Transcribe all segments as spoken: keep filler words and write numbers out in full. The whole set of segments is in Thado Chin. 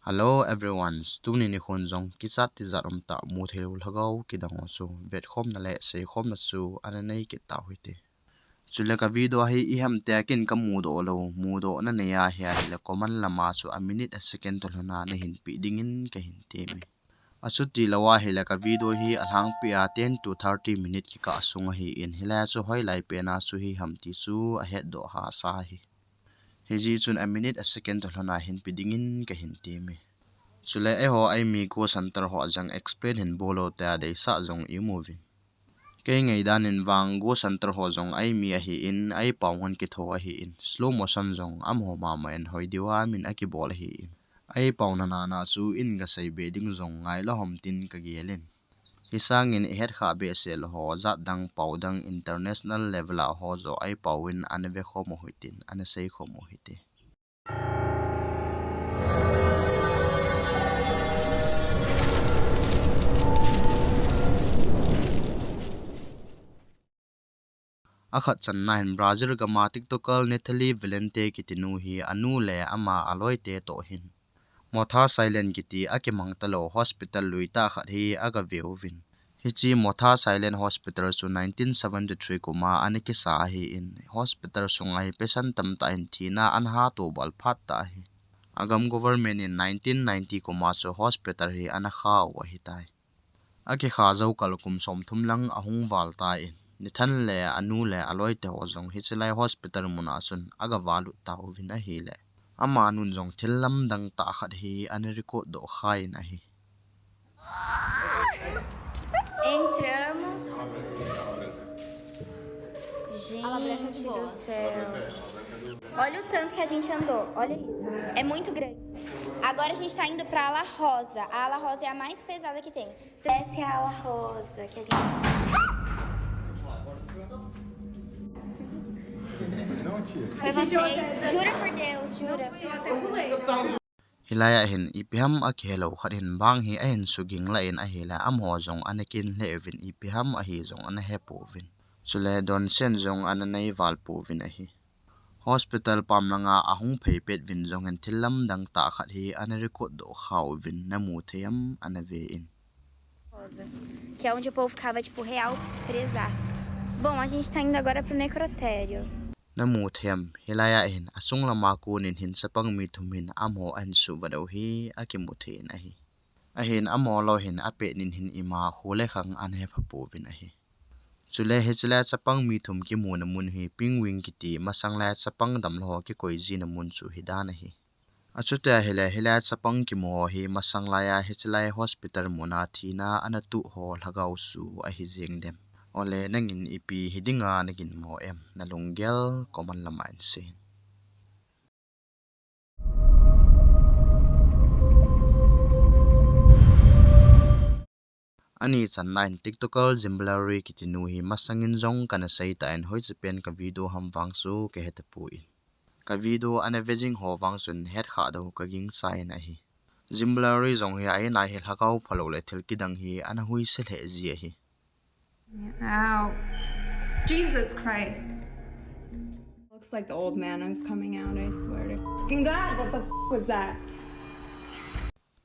Hello everyone, tuni nikhon jong kichat tijat umtah mutheilou lhagao kidang ho chu vetkhomna le seikhomna chu ana nei kit tau hite. Chule ka video hi iham tia kin ka mudoh lou, mudohna nei ahile comment lama chu a minute a second tolhona nahin peh dingin kahin teme. Achuti lou ahile ka video hi alhangpia ten to thirty minute kikah sung ahin, hilai chu hoilai pena chu hiham ti chu ahetdoh hahsa ahi. Hijeh chun a minute a second tolhona hin peh dingin kahin teme. Chule eiho eimi ghost hunter ho jong explain hin bol lou tia deisah jong imu uvin. Kei ngaidan in vang ghost hunter ho jong eimi ahin, eipao ngen kitho ahin, slow motion jong amaho mama in hoi diuva min akibol ahin, eipao nana chu in kasei be ding jong ngailou ham tin kagel in. Hisangin ihet khah behseh lou ho jat dang pao dang international level a ho joh eipao in ana vekhom u hitin, ana seikhom u hite. Akhat channa hin Brazil gama TikToker Natalie Valente kitinu hi anu le ama aloite toh hin Mota Silent kiti akimang talou hospital lui tah khat hi agave uvin. Hiche Mota Silent Hospital chu nineteen seventy-three kuma ana kisa ahin, hospital sunga hi patient tamtah in thina ana hatoh bal phat tah ahi. Agam government in nineteen ninety kuma chu hospital hi ana khah u ahitai. Akikha jou kal kum somthum lang ahung val tan, nithan le anu le aloite ho jong hichelai hospital muna chun agaval lut tauvin ahile, amanun jong thil lamdang tah khat hi ana record doh khan ahi. Entramos. Gente do céu. Olha o tanto que a gente andou. Olha isso. É muito grande. Agora a gente tá indo pra ala rosa. A ala rosa é a mais pesada que tem. Essa é a ala rosa que a gente. Não, tia. Foi vocês. Jura por Deus, jura. Hilai a hin ipi ham akihelou khat hin bang hi ahin suging lah in ahile, amaho jong ana kin lheh uvin, ipi ham ahi jong ana hepouvin. Chule donsen jong ana nei val pouvin ahi. Hospital pam langa ahung phei pet uvin jong hin thil lamdang tah khat hi ana record doh kha uvin, namu thei em ana ve in. Que é onde o povo ficava, tipo, real presaço. Bom, a gente tá indo agora pro necrotério. Namu thei em, hilai a hin asung lama konin hin chapang mi thum hin amaho ahin suhvat u hi akimu thei in ahi. Ahin amaho lou hin apet nin hin ima khu le khang ana hepha pouvin ahi. Chule hichelai chapang mi thum kimuna mun hi Pink Wing kiti masang lai chapang damlou ho kikoi jina mun chu hidan ahi. Achuti ahile, hilai chapang kimu ho hi masang laiya hichelai hospital muna thina ana tuh ho lhagao chu ahi jeng dem? Ole nangin ipi hidinga naginmo em? Nalunggel comment lama hin seiyin. Ani channa in TikToker Jimblary kitinu hi masangin jong kana sei tan, hoiche pen ka video ham vang chu kahe tapon. Ka video ana ve jing ho vang chun hetkhah doh kagingchan ahi. Jimblary jong hi a-in a hi lhagao phalou le thil kidang hi ana huise lheh ji ahi. Out. Jesus Christ. Looks like the old man is coming out, I swear to fucking God, what the f- was that?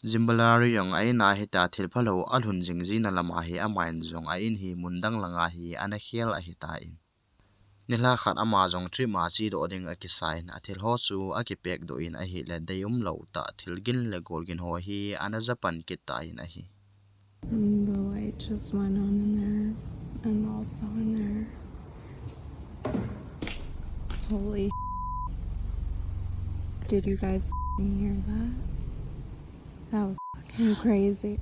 Jimblary jong a-in a hita thil phalou alhun jing jina lama hi aman jong a-in hi mun dang langa hi ana khel ahitan. Nilhah khat ama jong trip ma chedoh ding akisan, athil ho chu akipek doh in ahile deium lou tah thil gin le gol gin ho hi ana japan kit tan ahi. And the light just went on in there and also in there. Holy. Did you guys f-ing hear that? That was fucking crazy.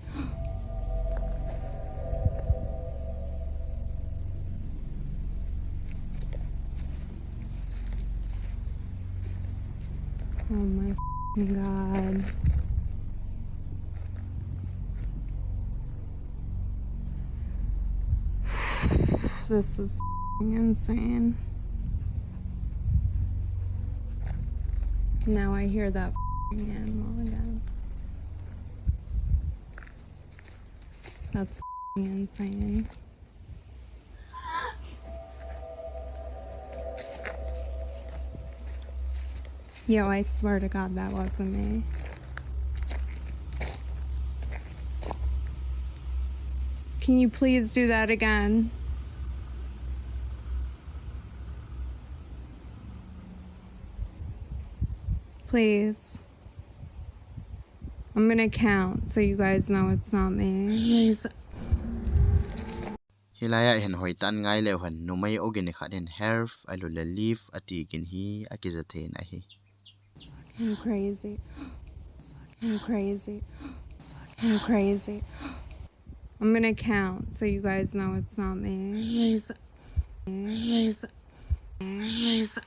Oh my f-ing God. This is f-ing insane. Now I hear that f-ing animal again. That's f-ing insane. Yo, I swear to God that wasn't me. Can you please do that again? Please. I'm gonna count so you guys know it's not me. Please. Hilai a hin hoitah in ngai leu hen numei ogin khat hin help ahilouleh leave ati gin hi akija thei in ahi. I'm crazy. I'm crazy. I'm crazy. I'm gonna count so you guys know it's not me. Please. Please. Please.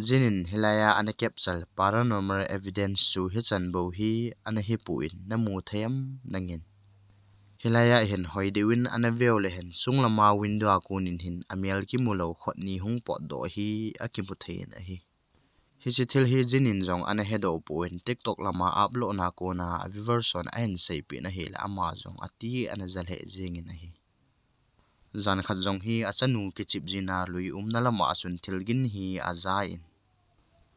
Jin in hilai a ana capture paranormal evidence chu hichan bou hi ana hipon namu thei am nangin. Hilai a hin hoi deuh in ana veu le hin sung lama window a kon in hin amel kimu lou khut ni hung potdoh hi akimu thei in ahi. Hiche thil hi Jin in jong ana hedoh pon TikTok lama upload na kona a viewers hon ahin seipeh in ahile ama jong ati ana jalheh jeng in ahi. Jan khat jong hi achanu kichep jin a lui umna lama chun thil gin hi aja in.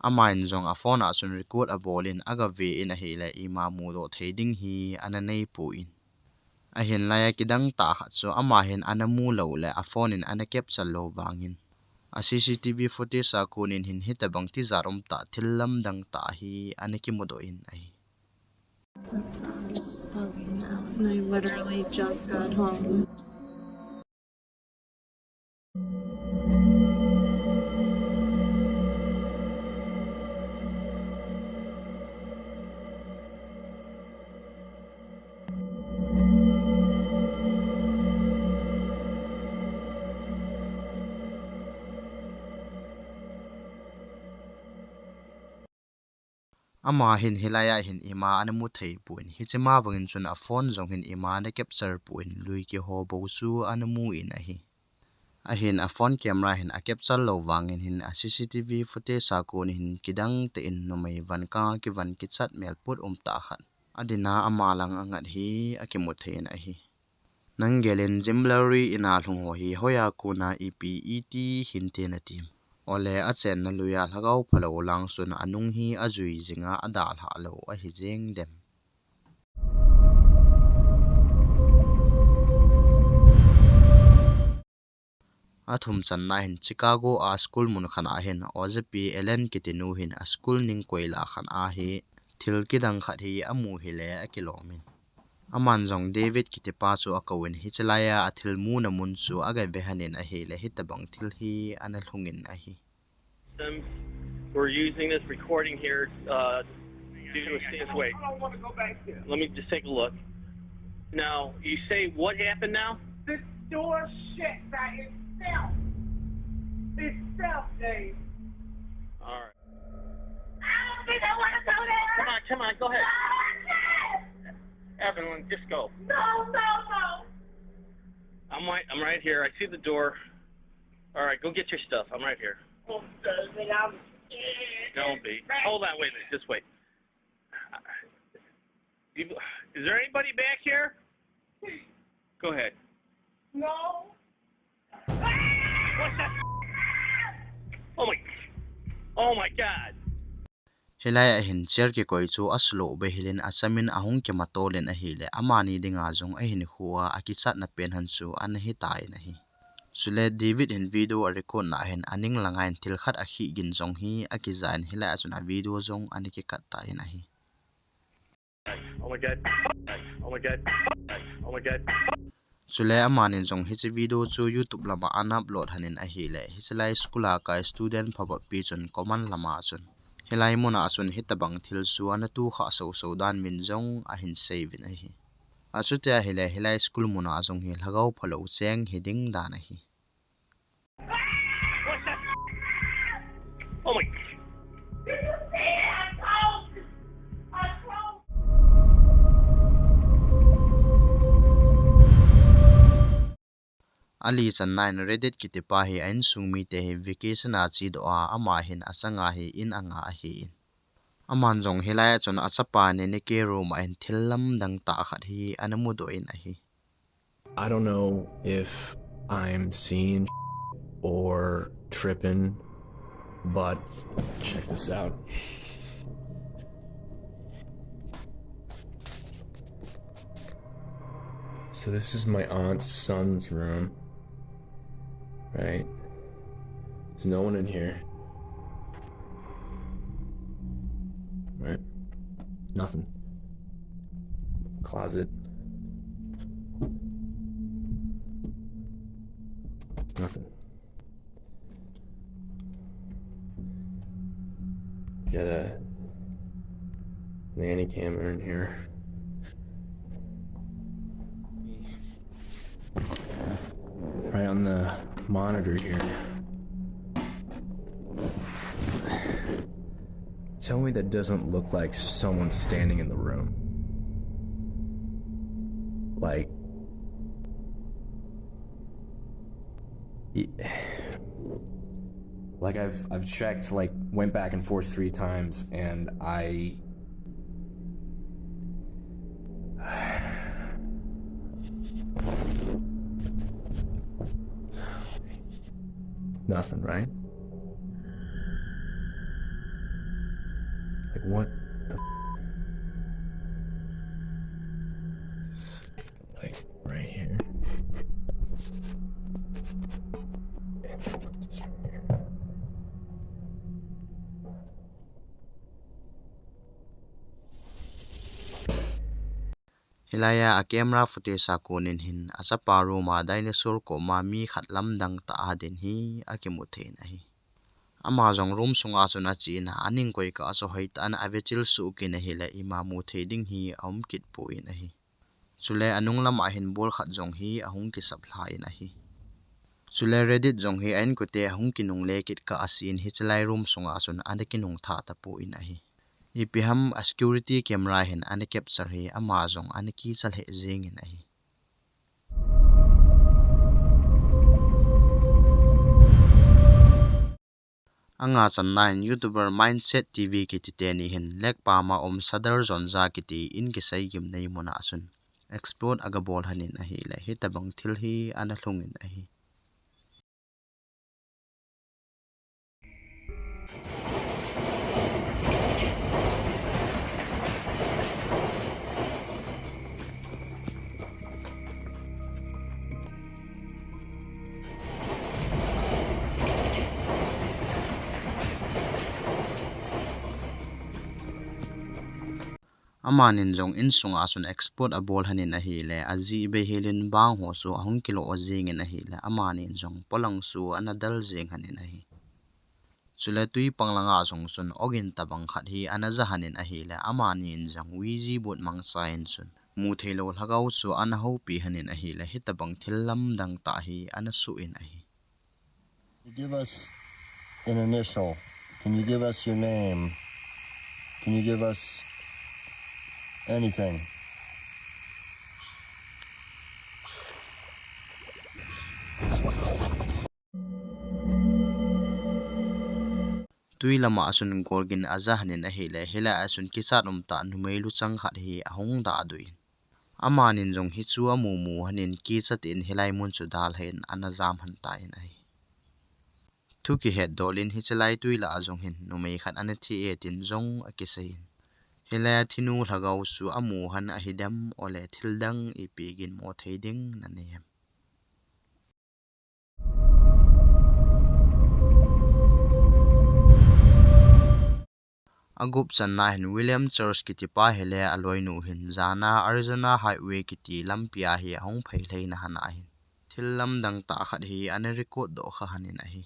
Aman jong a phone a chun record abol in aga ve in ahile ima mudoh thei ding hi ana nei pon. Ahin lai a kidang tah khat chu ama hin ana mu lou le a phone in ana capture lou vangin. A C C T V footage a kon in hin hitabang tijat um tah thil lamdang tah hi ana kimudoh in ahi. And I literally just got home. Ama hin hilai a hin ima ana mu thei pon, hiche ma bangin chun a phone jong hin ima ana capture pon, lui kiho bou chu ana mu in ahi. Ahin a phone camera hin a capture lou vangin hin a C C T V footage a kon hin kidang tah in numei van kang a kivan kichat mel put um tah khat adin a ama lang angat hi akimu thei in ahi. Nang gel in Jim Lowry in a lhung ho hi hoiya kona ipi iti hinte nati em? Ole achenna lui a lhagao phalou lang chun anung hi ajui jing a adalhah lou ahi jeng dem? Athum channa hin Chicago a school mun khat a hin ojapi Ellen kiti nu hin a school ning koila khat a hi thil kidang khat hi amu hile akilom in. Aman jong David kiti pa chu akou in hiche lai a athil muna mun chu aga ve han in ahile hitabang thil hi ana lhung in ahi. We're using this recording here uh, due to a serious wait. I don't want to go back there. Let me just take a look. Now, you say what happened now? This door shut by itself. Itself, Dave. All right. I don't think I want to go there. Come on, come on, go ahead. No, I can't. Evelyn, just go. No, no, no. I'm right. I'm right here. I see the door. All right, go get your stuff. I'm right here. Oh, David, I'm scared. Don't be. Hold on. Wait a minute. Just wait. You, is there anybody back here? Go ahead. No. What the? Oh my. Oh my God. Hilai a hin chair kikoi chu asulo behilin achamin ahung kimatol in ahile amani dinga jong ahin khu a akichatna pen han chu ana hitan ahi. Chule David hin video a record na hin aning langa hin thil khat akhih gin jong hi akija in hilai a chun a video jong ana kikat tan ahi. Oh my God. Oh my God. Oh my God. Chule amanin jong hiche video chu YouTube lama ana upload han in ahile hiche lai school a kai student phabep pi chun comment lama chun hilai muna chun hitabang thil chu ana tu kha soso dan min jong ahin sei vin ahi. Achuti ahile hilai school muna jong hi lhagao phalou cheng hiding dan ahi. Oh my. Ali channa in Reddit kiti pa hi a insung mite hi vacation a chedoh a ama hin achanga hi in anga ahi in. Aman jong hilai a chun achapa neinei kei room a hin thil lamdang tah khat hi ana mudoh in ahi. I don't know if I'm seeing or tripping, but check this out. It's So this is my aunt's son's room. Right? There's no one in here. Right? Nothing. Closet. Nothing. Got a nanny camera in here. Right on the monitor here. Tell me that doesn't look like someone standing in the room. Like, like I've I've checked, like, went back and forth three times, and I nothing, right? Like, what the f-? Like, right here. Hilai a camera footage a konin hin, achapa room a dinosaur koma mi khat lamdang tah a ding hi akimu thei in ahi. Ama jong room sunga chun ache in, aning koi kah a chu hoitah in avechil suh kit in ahile, ima mu thei ding hi aum kit poi in ahi. Chule anung lam'a hin ball khat jong hi ahung kisap lha in ahi. Chule Reddit jong hi a inkote ahung kinungle kit kah a chun hichelai room sunga chun ana kinung tha tapon ahi. Ipi ham a security camera hin ana capture hi ama jong ana kicha lheh jeng in ahi. Anga channa in YouTuber Mindset T V kiti teni hin Lekpam a um Sadar Zonza kiti in kisei gimnei mun a chun explore aga bol lhon in ahile, hitabang thil hi ana lhung in ahi. Amanin jong insunga chun explore abol lhon in ahile, ajeh bei helin bang ho chu ahung kilo jeng in ahile, amanin jong polang chu ana del jeng lhon in ahi. Chule tui pang langa jong chun ogin tabang khat hi ana ja lhon in ahile, amanin jong Ouija board mangcha in chun mu theilou lhagao chu ana houpi lhon in ahile, hitabang thil lamdang tah hi ana soh in ahi. Give us an initial. Can you give us your name? Can you give us anything? Tui lama chun golgin aja lhon in ahile, hilai a chun kichat umtah numei luchang khat hi ahung dahdoh in. Amanin jong hichu amu mu lhon in kichat in hilai mun chu dalhan ana jam lhon tan ahi. Thu kihet dol in hichelai tui lah a jong hin numei khat ana thi e tin jong akisei in. Hilai a thinu lhagao chu amu lhon ahidem, ole thil dang ipi ginmo thei ding nanei em? Agup channa hin William Church kiti pa hile aloinu hin jana Arizona Highway kiti lampi a hi ahung phei lhei na lhon ahin, thil lamdang tah khat hi ana record doh kha lhon in ahi.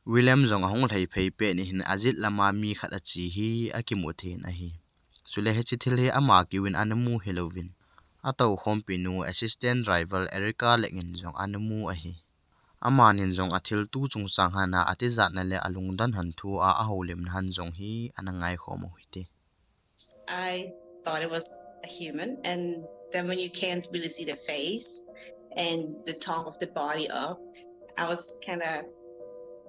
William jong ahung lhai phei pet in hin ajet lama mi khat ache hi akimu thei in ahi. Chule hiche thil hi ama kiuvin ana mu hilouvin, atoukhompi nu assistant driver Erica Leng in jong ana mu ahi. Amanin jong athil tu chungchang lhon a atijatna le alungdon lhon thu a ahoulimna lhon jong hi ana ngaikhom u hite. I thought it was a human, and then when you can't really see the face and the top of the body up, I was kinda,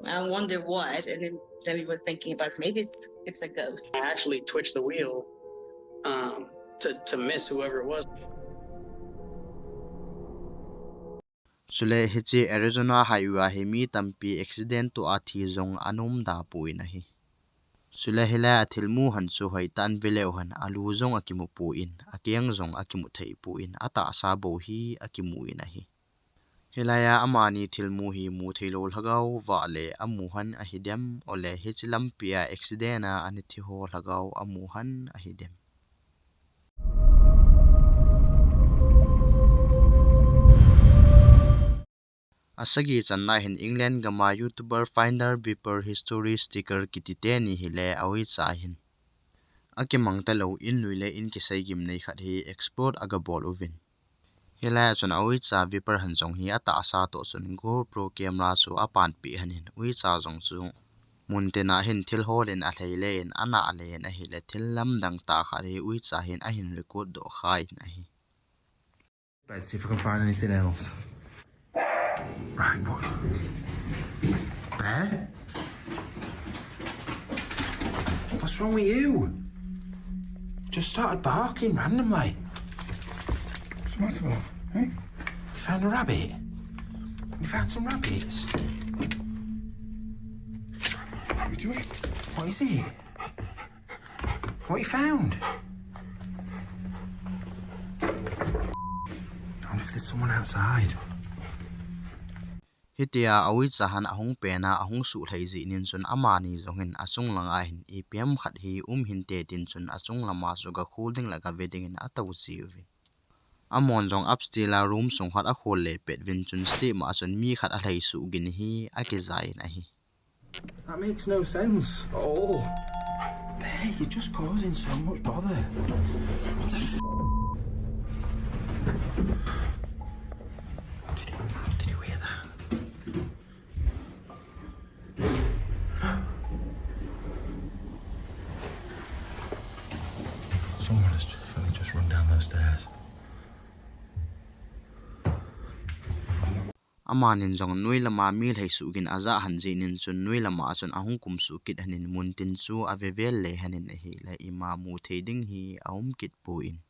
I wonder what, and then, then we were thinking about maybe it's, it's a ghost. I actually twitched the wheel, um, to, to miss whoever it was. Chule hiche Arizona Highway a hi mi tampi accident toh a thi jong ana um dapoi in ahi. Chule hilai a thilmu hon chu hoitah in veleu hen, alu jong akimu pon, akeng jong akimu thei pon, atahsa bou hi akimu in ahi. Hilai a amani thilmu hi mu theilou lhagao vah le amu hon ahidem, ole hiche lampi a accident a ana thi ho lhagao amu hon ahidem. Asagi channa hin England gam a YouTuber Finders Keepers History Seekers kiti teni hile a uicha hin akimang talou in nui le in kisei gimnei khat hi explore aga bol uvin. Hilai a chun a uicha Viper hon jong hi atahsa toh chun GoPro camera chu apanpi hon in uicha jong chu muntin a hin thil hol in alhei le in ana le in ahile thil lamdang tah khat hi uicha hin ahin record doh kha in ahi. Bed, see if I can find anything else. Right, what? Bear? What's wrong with you? Just started barking randomly. What's the matter, love? Eh? You found a rabbit? You found some rabbits? What are you doing? What is it? What you found? I wonder if there's someone outside. Hitia a uicha hon ahung pen a ahung suhlhai jeh in chun amani jong hin achung lang a hin ipi ham khat hi um hinte tin chun achung lam a chu ga khol ding le ga ve ding in atou ji uvin. Amon jong upstairs a room sung khat akhol le pet uvin chun step ma a chun mi khat alhai suh gin hi akijai in ahi. That makes no sense at all. Bear, you're just causing so much bother. What the f-? Did you, did you hear that? Someone has definitely just run down those stairs. Amanin jong noi lama mi lhai suh gin aja hon jeh in chun noi lama chun ahung kum suh kit hon in muntin chu ave vel le hon in ahile ima mu thei ding hi aum kit pon.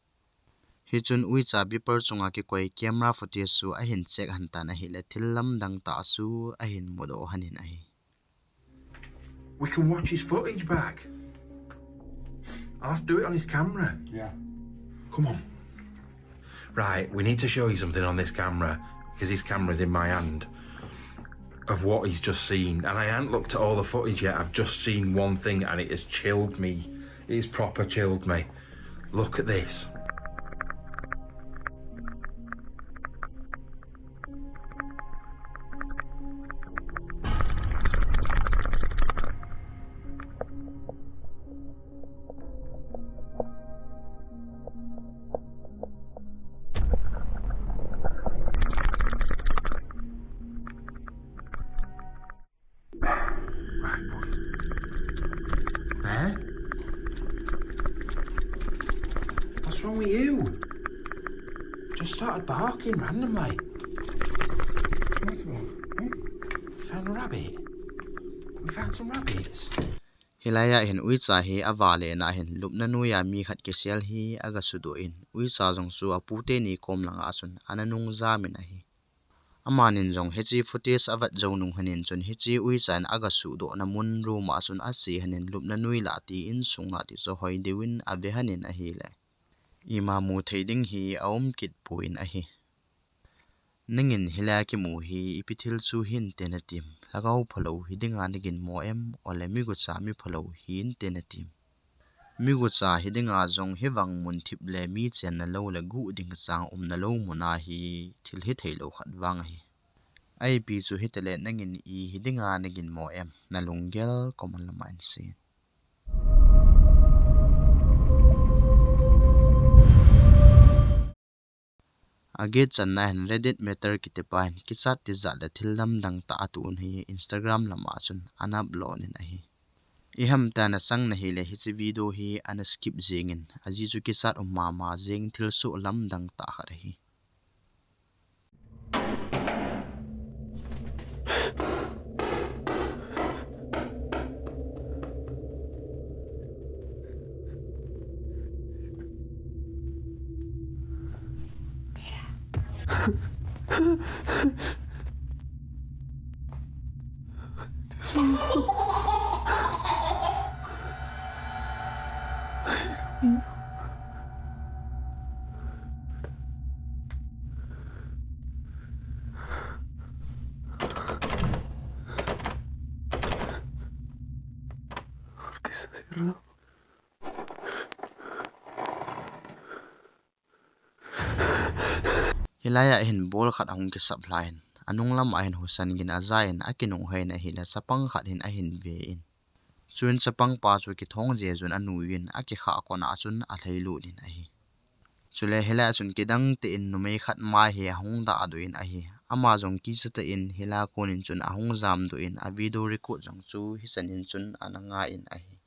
Hichun uicha Viper chunga kikoi camera footage chu ahin check hon tan ahile thil lamdang tah chu ahin mudoh hon in ahi. We can watch his footage back. I'll have to do it on his camera. Yeah. Come on. Right, we need to show you something on this camera, because his camera's in my hand, of what he's just seen. And I hadn't looked at all the footage yet, I've just seen one thing and it has chilled me. It has proper chilled me. Look at this. Right, boy. Bear? What's wrong with you? Just started barking randomly. What's the matter, love? Hmm? You found a rabbit? We found some rabbits. Hilai a hin uicha hi avale na hin lupna noi a mi khat kisel hi aga sudoh in uicha jong chu apu teni kom langa chun ana nung jam in ahi. Amanin jong hiche footage avet jou nung hon in chun hiche uicha in aga sudoh na mun room a chun ache hon in lupna noi lah ti insung lah ti chu hoi deu in ave hon in ahile ima mu thei ding hi aum kit pon ahi. Nangin hilai a kimu hi ipi thil chu hinte natim, lhagao phalou hi dinga nagin mo em, ole mi gucha mi phalou hinte natim. Mi gucha hi dinga jong hivang mun thip le mi chenna lou le guh ding chang umna lou mun a hi thil hithei lou khat vang ahi. Ahipi chu hitale nangin ihi dinga nagin mo em, nalunggel comment lama hin sei in. Aget channa hin Reddit Matter kitipa hin kichat tijat le thil lamdang tah atoh un hi Instagram lama chun ana upload in ahi. Iham tia nachan ahile hiche video hi ana skip jeng in, ajeh chu kichat um mama jeng thilsoh lamdang tah khat ahi. Hilai a hin ball khat ahung kisap lhai in, anung lam a hin husan gin aja in, akinung hei in ahile chapang khat hin ahin ve in. Chuin chapang pa chu kithong jejun anui in, akikha kona chun alhai lut in ahi. Chule hilai a chun kidang tah in numei khat mai hi ahung dahdoh in ahi. Ama jong kicha tah in hilai a kon in chun ahung jamdoh in, a video record jong chu hichan in chun ana ngai in ahi.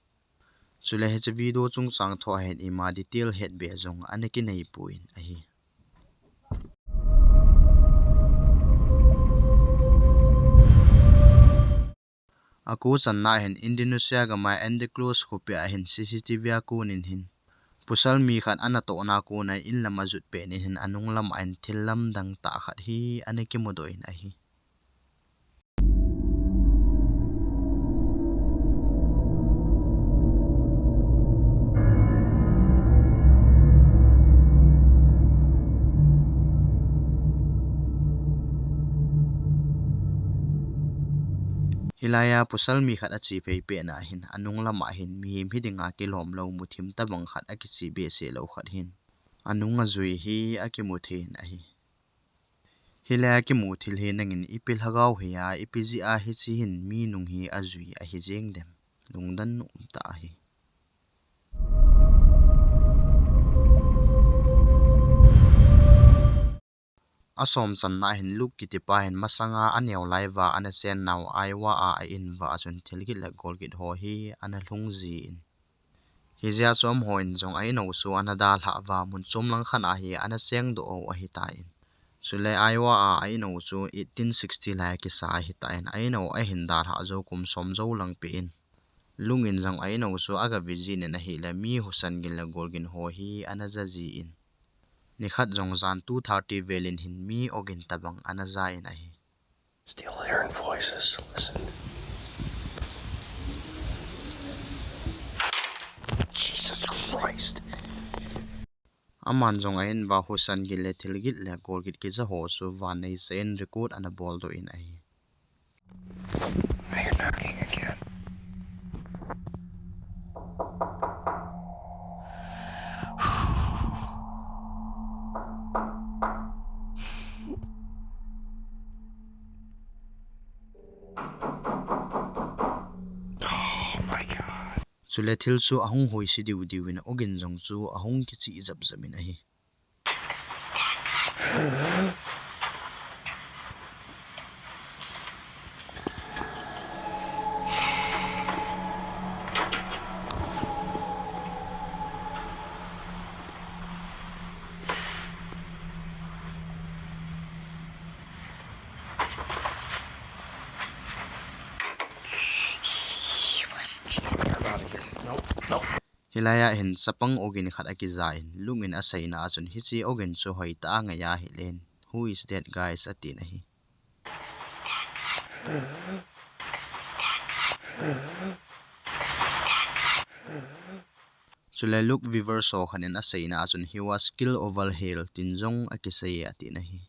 Chule hiche video chungchang thua hin ima detail hetbe jong ana kinei poi ahi. Ako channa hin Indonesia gam a Endiclus khopi a hin C C T V a kon in hin pasal mi khat ana tohna kon a in lam ajot pet in hin anung lam a hin thil lamdang tah khat hi ana kimudoh in ahi. Hilai a pasal mi khat ache phei pet na hin, anung lam a hin mihem hiding a kilom lou muthim tabang khat akiche behseh lou khat hin anung ajui hi akimu thei in ahi. Hilai a kimu thil hi nangin ipi lhagao hi a, ipi jeh a hiche hin mi nung hi ajui ahi jeng dem? Lungdon um tah ahi. Asom channa hin Luke kiti pa hin masanga aneo lai uva ana chennau Iowa a a in uva a chun thilgin le golgin ho hi ana lhung jin. Hijeh a chu amaho in jong a in u chu ana dalhah uva, mun chom lang khat a hi ana chengdoh u ahitan. Chule Iowa a a in u chu eighteen sixty lai a kisa ahitan, a in u ahin dalhah jou kum som jou lang peh in. Luke in jong a in u chu aga visit in ahile mi husan gin le golgin ho hi ana ja jin. Nikhat jong jan two thirty vel in hin mi ogin tabang ana ja in ahi. Still hearing voices. Listen. Jesus Christ. Aman jong a in uva husan gin le thilgin le golgin kija ho chu vannei cha in record ana boldoh in ahi. I hear knocking again. Oh my God. Chule thil chu ahung hoise diu diu in ogin jong chu ahung kichih jap jap in ahi. Hilai a hin chapang ogin khat akija in, Luke in aseina a chun hiche ogin chu hoitah a ngai ahile, "Who is that guys?" atin ahi. Chule Luke viewers ho khat in aseina a chun, "He was killed over here," tin jong akisei e atin ahi.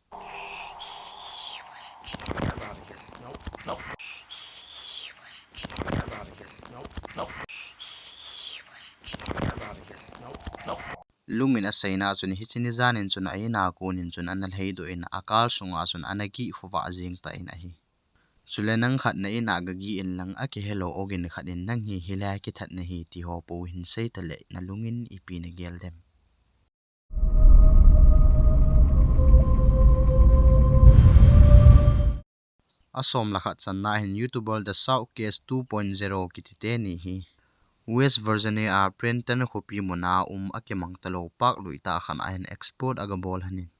Luke in aseina a chun hiche nijan in chun a in a kon in chun ana lhaidoh in, a car sunga chun ana kikhovah jeng tan ahi. Chule nang khat na in a gagin lang akihelou ogin khat in nang hi hilai a kithat nahi ti ho pou hin sei tale, na lung in ipi nagel dem? Asom le khat channa hin YouTuber The South Case two point zero kiti teni hi West Virginia a Princeton khopi mun a um akimang talou park lui tah khat a hin explore agabol lhon in.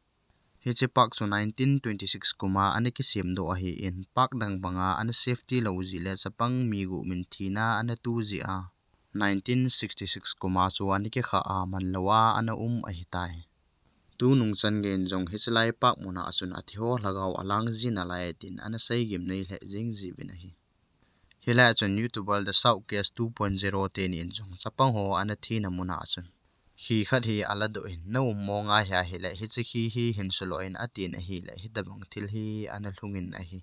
Hiche park chu nineteen twenty-six kum a ana kisemdoh ahin, park dang banga ana safety lou jeh le chapang mi gup min thina ana tu jeh a, nineteen sixty-six kum a chu ana kikha a, manlou a ana um ahitai. Tunung chan gei in jong hiche lai park mun a chun athi ho lhagao alang jin nalai tin ana seigim nei lheh jing jiuvin ahi. Hilai a chun YouTuber The South Case two point zero teni in jong chapang ho ana thina mun a chun khi khat hi aladoh in, na um mong ahile hiche khi hi hin sulo in atin ahile, hitabang thil hi ana lhung in ahi.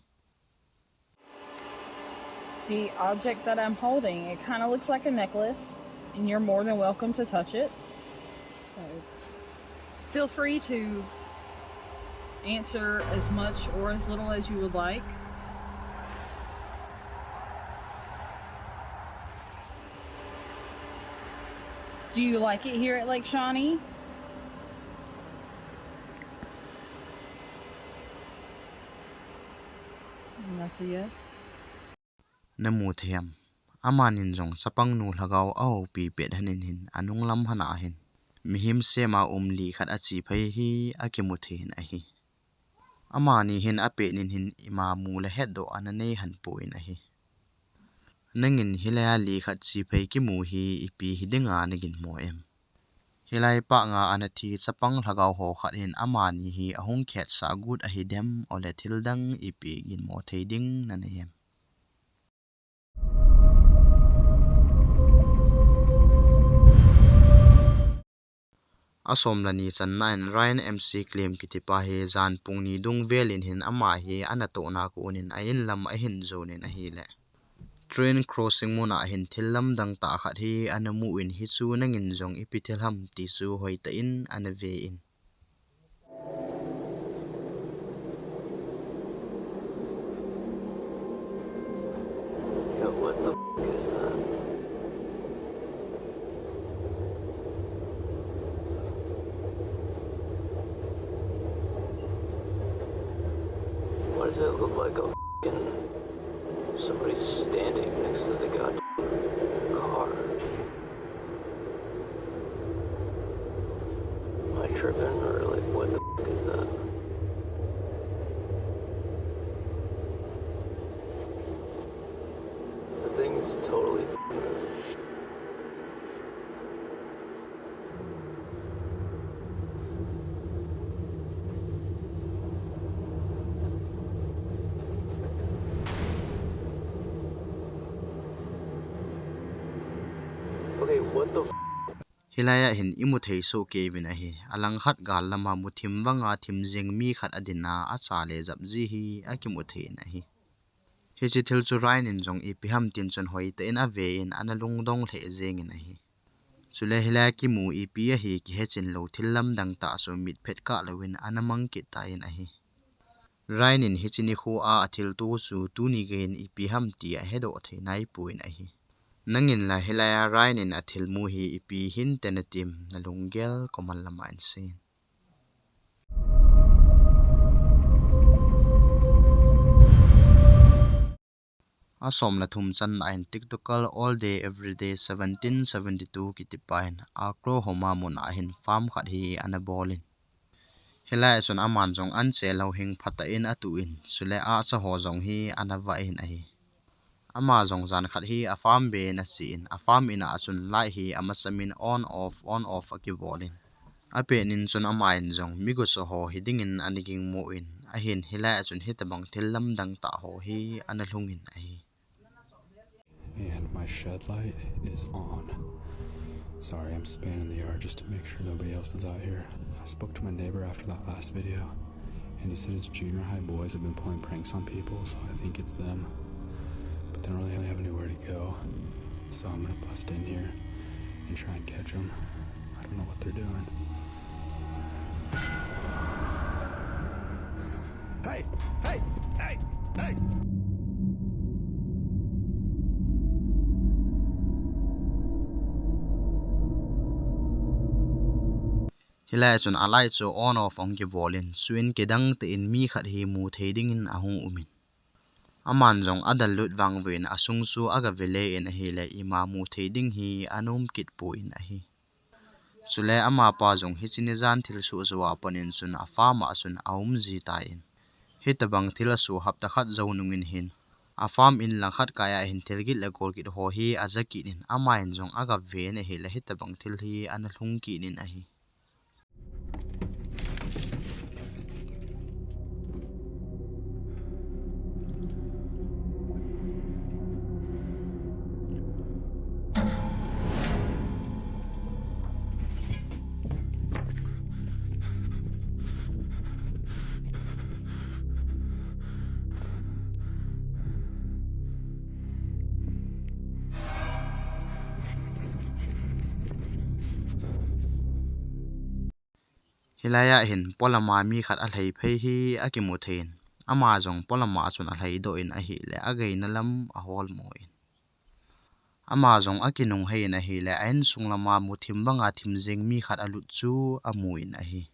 The object that I'm holding, it kind of looks like a necklace, and you're more than welcome to touch it. So feel free to answer as much or as little as you would like. Do you like it here at Lake Shawnee? And that's a yes. Namu thei ham? Amanin jong chapang nu lhagao a houpi pet hanin hin anung lam hana hin mihem sema um li khat achi phei hi akimu thei in ahi. Amani hin apet nin hin ima mu le hetdoh ana nei han poi in ahi. Nangin hilai a li khat chi phei kimu hi ipi hi dinga nagin mo em? Hilai panga ana thi chapang lhagao ho khat hin amani hi ahung khetsa gut ahi dem, ole thil dang ipi gin mo thei ding nanei em? Asom le ni channa in Ryan M C Klim kitipa hi jan pung ni dung velin hin ama hi ana tohna kunin a in lam ahin jonin ahile train crossing muna hin thil lamdang tah khat hi ana mu in hichu nangin jong ipi thil ham ti chu hoitah in ana ve in. Yo, what the f- is that? Why does it look like a f- somebody's standing next to the goddamn car? Am I tripping or, like, what the f- is that? The thing is totally f- Okay, what the f- Hilai a hin imu thei soh kei uvin ahi. Alangkhat gal lama muthim vanga thim jing mi khat adin a, acha le jap ji hi akimu thei in ahi. Hiche thil chu Ryan in jong ipi ham tin chun hoitah in ave in ana lungdong lheh jeng in ahi. Chule hilai a kimu ipi ahi kihe chin lou thil lamdang tah chu mit phet kah louvin ana mang kit ta in ahi. Ryan in hiche nikho a athil to chu tuni geiyin ipi ham ti ahedoh thei nai poi in ahi. Nangin la hilai a Ryan in athil mu hi ipi hinte natim, nalunggel comment lama hin seiyin. Asom le thum channa in TikToker All Day Everyday seventeen seventy-two kitipa in Oklahoma muna hin farm khat hi ana bol in. Hilai a chun aman jong anche lou hing phatah in atuh in, chule acha ho jong hi ana vah in ahi. Ama jong jan khat hi a farm be in ache in, a farm in a chun light hi amasam in on off, on off akibol in. Apet nin chun ama in jong mi gucho ho hiding in ana gingmo in, ahin hilai a chun hitabang thil lamdang tah ho hi ana lhung in ahi. And my shed light is on. Sorry, I'm spanning the yard just to make sure nobody else is out here. I spoke to my neighbor after that last video, and he said his junior high boys have been pulling pranks on people, so I think it's them. But they don't really have anywhere to go, so I'm gonna bust in here and try and catch 'em. I don't know what they're doing. Hey! Hey! Hey! Hey! Hilai a chun a light chu on off ahung kibol in, chuin kidang tah in mi khat hi mu thei ding in ahung um in. Aman jong adal lut vang uvin asung chu aga ve le in ahile ima mu thei ding hi ana um kit poi in ahi. Chule amapa jong hiche ni jan thilsoh jou a pat in chun a farm a chun aum ji tan. Hitabang thil asoh hapta khat jou nung in hin, a farm in langkhat kai a hin thil gin le gol gin ho hi aja kit in, ama in jong aga ve in ahile hitabang thil hi ana lhung kit in ahi. Hilai a hin polama mi khat alhai phei hi akimu thei in, ama jong polama chun alhai doh in ahile, ageina lam ahol mo in. Ama jong akinung hei in ahile, a insung lama muthim banga thim jeng mi khat alut chu amu in ahi.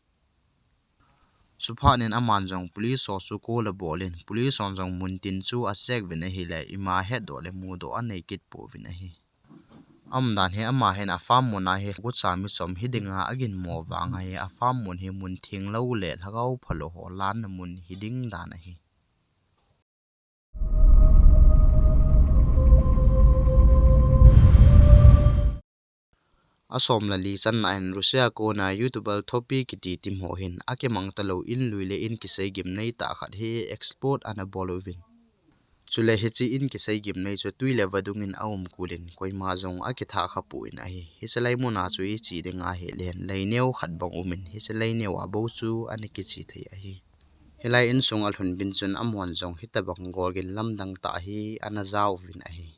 Chuphat in aman jong police ho chu call abol in, police hon jong muntin chu acheck uvin ahile, ima hetdoh le mudoh anei kit pouvin ahi. Aumdan hi ama hin a farm mun a hi gucha mi chom hidinga aginmo vang ahi, a farm mun hi mun thenglou le lhagao phalou ho lanna mun hiding dan ahi. Asom le li channa hin Russia kona YouTuber Thopi kiti team ho hin akimang talou in lui le in kisei gimnei tah khat hi explore ana bol uvin. Chule hiche in kisei gimnei chu tui le vadung in aum kul in koima jong akitha kha pon ahi. Hiche lai mun a chu iche ding ahile leineo khat bang um in hiche leineo a bou chu ana kiche thei ahi. Hilai insung alhun uvin chun amahon jong hitabang golgin lamdang tah hi ana ja uvin ahi.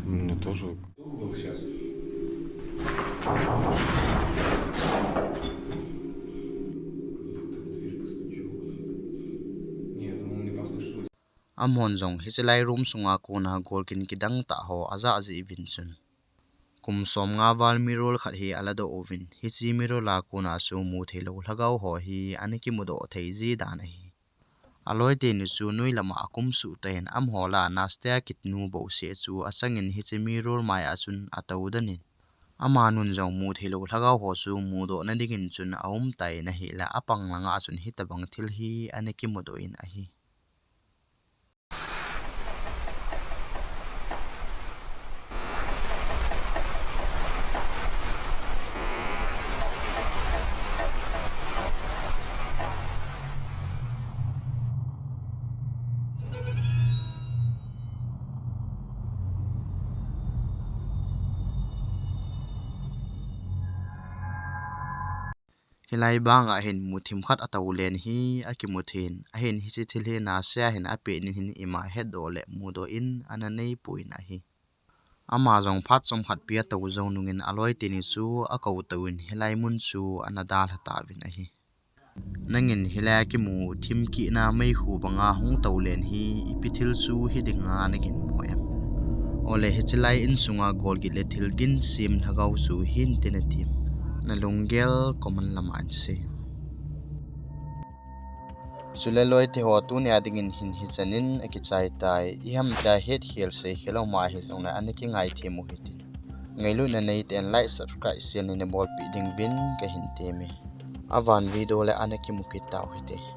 Мне тоже. Кто был сейчас? Нет, ну, мне послышалось. Amahon jong hiche lai room sunga kona golgin kidang tah ho aja ji uvin chun, kum som nga val mirror khat hi aladoh uvin, hiche mirror a kona chu mutheilou lhagao ho hi ana kimudoh thei ji dan ahi. Aloi teni chu noi lama akum suh tan, amaho lah a Nastia kiti nu bouseh chu achangin hiche mirror mai a chun atou den in, amanun jong mutheilou lhagao ho chu mudoh na dingin chun aum tan ahile, apang langa chun hitabang thil hi ana kimudoh in ahi. Hilai banga hin muthim khat atou len hi akimu thei in, ahin hiche thil hi Nastia hin apeh nin hin ima hetdoh le mudoh in ana nei pon ahi. Ama jong phat chomkhat pi atou jou nungin aloi teni chu akou tou in hilai mun chu ana dalha tauvin ahi. Nangin hilai a kimu thim kihna meikhu banga hung tou len hi ipi thil chu hidinga nagin mo em? Ole hiche lai insunga golgin le thil gin sem lhagao chu hinte natim? Nalunggel comment lama hin sei in. Chule loite ho, tunia dingin hin hichan in akichai tai. Iham tia hetkhel seikhel aum ahijongle ana kingaithem u hitin. Ngailutna neiten like, subscribe, share neina bolpeh dinguvin kahin temme. Avan video le ana kimu kit tau hite.